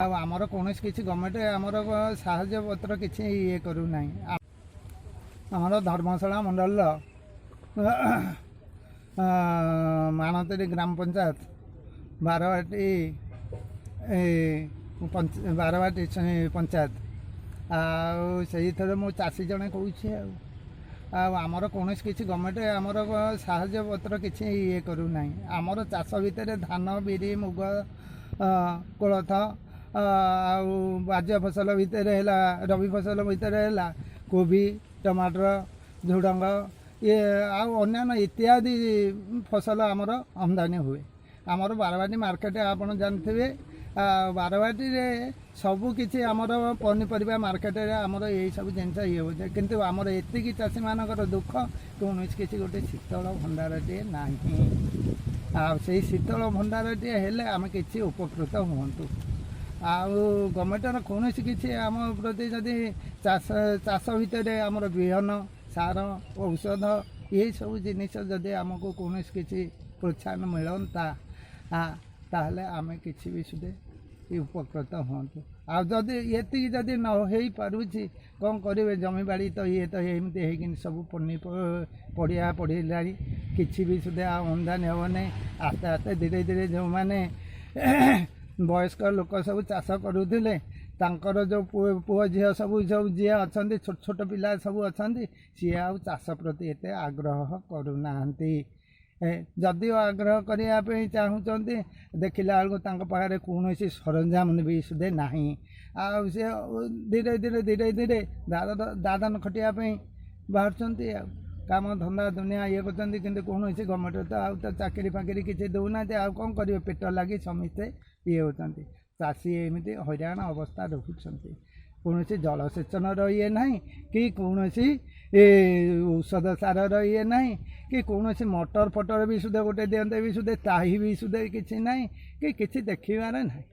ଆଉ ଆମର କୌଣସି କିଛି ଗଭର୍ଣ୍ଣମେଣ୍ଟ ଆମର ସାହାଯ୍ୟ ପତ୍ର କିଛି ଇଏ କରୁନାହିଁ। ଆମର ଧର୍ମଶାଳା ମଣ୍ଡଳର ମାଣତିରି ଗ୍ରାମ ପଞ୍ଚାୟତ, ବାରବାଟୀ ବାରବାଟୀ ପଞ୍ଚାୟତ। ଆଉ ସେଇଥିରେ ମୁଁ ଚାଷୀ ଜଣେ କହୁଛି। ଆଉ ଆମର କୌଣସି କିଛି ଗଭର୍ଣ୍ଣମେଣ୍ଟ ଆମର ସାହାଯ୍ୟ ପତ୍ର କିଛି ଇଏ କରୁନାହିଁ। ଆମର ଚାଷ ଭିତରେ ଧାନ, ବିରି, ମୁଗ, କୋଳଥ, ଆଉ ବାଜ୍ୟ ଫସଲ ଭିତରେ ହେଲା, ରବି ଫସଲ ଭିତରେ ହେଲା କୋବି, ଟମାଟର, ଝୁଡ଼ଙ୍ଗ, ଇଏ ଆଉ ଅନ୍ୟାନ୍ୟ ଇତ୍ୟାଦି ଫସଲ ଆମର ଆମଦାନୀ ହୁଏ। ଆମର ବାରବାଟୀ ମାର୍କେଟ ଆପଣ ଜାଣିଥିବେ। ଆଉ ବାରବାଟୀରେ ସବୁ କିଛି ଆମର ପନିପରିବା ମାର୍କେଟରେ ଆମର ଏଇସବୁ ଜିନିଷ ଇଏ ହେଉଛି। କିନ୍ତୁ ଆମର ଏତିକି ଚାଷୀମାନଙ୍କର ଦୁଃଖ, କୌଣସି କିଛି ଗୋଟେ ଶୀତଳ ଭଣ୍ଡାରଟିଏ ନାହିଁ। ଆଉ ସେଇ ଶୀତଳ ଭଣ୍ଡାରଟିଏ ହେଲେ ଆମେ କିଛି ଉପକୃତ ହୁଅନ୍ତୁ। ଆଉ ଗଭର୍ଣ୍ଣମେଣ୍ଟର କୌଣସି କିଛି ଆମ ପ୍ରତି ଯଦି ଚାଷ ଭିତରେ ଆମର ବିହନ, ସାର, ଔଷଧ, ଏଇସବୁ ଜିନିଷ ଯଦି ଆମକୁ କୌଣସି କିଛି ପ୍ରୋତ୍ସାହନ ମିଳନ୍ତା, ତାହେଲେ ଆମେ କିଛି ବି ସୁଧେ ଉପକୃତ ହୁଅନ୍ତୁ। ଆଉ ଯଦି ଏତିକି ଯଦି ନ ହେଇପାରୁଛି, କ'ଣ କରିବେ? ଜମିବାଡ଼ି ତ ଇଏ ତ ଏମିତି ହେଇକିନି ସବୁ ପଡ଼ିଆ ପଡ଼ିଲାଣି। କିଛି ବି ସୁଦ୍ଧା ଆଉ ଆମଦାନୀ ହେବନି। ଆସ୍ତେ ଆସ୍ତେ ଧୀରେ ଧୀରେ ଯେଉଁମାନେ ବୟସ୍କ ଲୋକ ସବୁ ଚାଷ କରୁଥିଲେ, ତାଙ୍କର ଯେଉଁ ପୁଅ ଝିଅ ସବୁ ସବୁ ଯିଏ ଅଛନ୍ତି, ଛୋଟ ଛୋଟ ପିଲା ସବୁ ଅଛନ୍ତି, ସିଏ ଆଉ ଚାଷ ପ୍ରତି ଏତେ ଆଗ୍ରହ କରୁନାହାନ୍ତି। ଯଦିଓ ଆଗ୍ରହ କରିବା ପାଇଁ ଚାହୁଁଛନ୍ତି, ଦେଖିଲା ବେଳକୁ ତାଙ୍କ ପାଖରେ କୌଣସି ସରଞ୍ଜାମ ବି ସୁଧେ ନାହିଁ। ଆଉ ସେ ଧୀରେ ଧୀରେ ଧୀରେ ଧୀରେ ଦାଦନ ଖଟିବା ପାଇଁ ବାହାରୁଛନ୍ତି ଆଉ କାମ ଧନ୍ଦା ଦୁନିଆ ଇଏ କରୁଛନ୍ତି। କିନ୍ତୁ କୌଣସି ଗଭର୍ଣ୍ଣମେଣ୍ଟ ତ ଆଉ ତ ଚାକିରି ଫାକିରି କିଛି ଦେଉନାହାନ୍ତି। ଆଉ କ'ଣ କରିବେ? ପେଟ ଲାଗି ସମସ୍ତେ ଇଏ ହେଉଛନ୍ତି। ଚାଷୀ ଏମିତି ହଇରାଣ ଅବସ୍ଥା ରହୁଛନ୍ତି। କୌଣସି ଜଳସେଚନର ଇଏ ନାହିଁ କି କୌଣସି ଔଷଧ ସାରର ଇଏ ନାହିଁ କି କୌଣସି ମଟର ଫଟର ବି ସୁଦ୍ଧା ଗୋଟେ ଦିଅନ୍ତେ ବି ସୁଦ୍ଧା, ତାହି ବି ସୁଦ୍ଧା କିଛି ନାହିଁ କି କିଛି ଦେଖିବାର ନାହିଁ।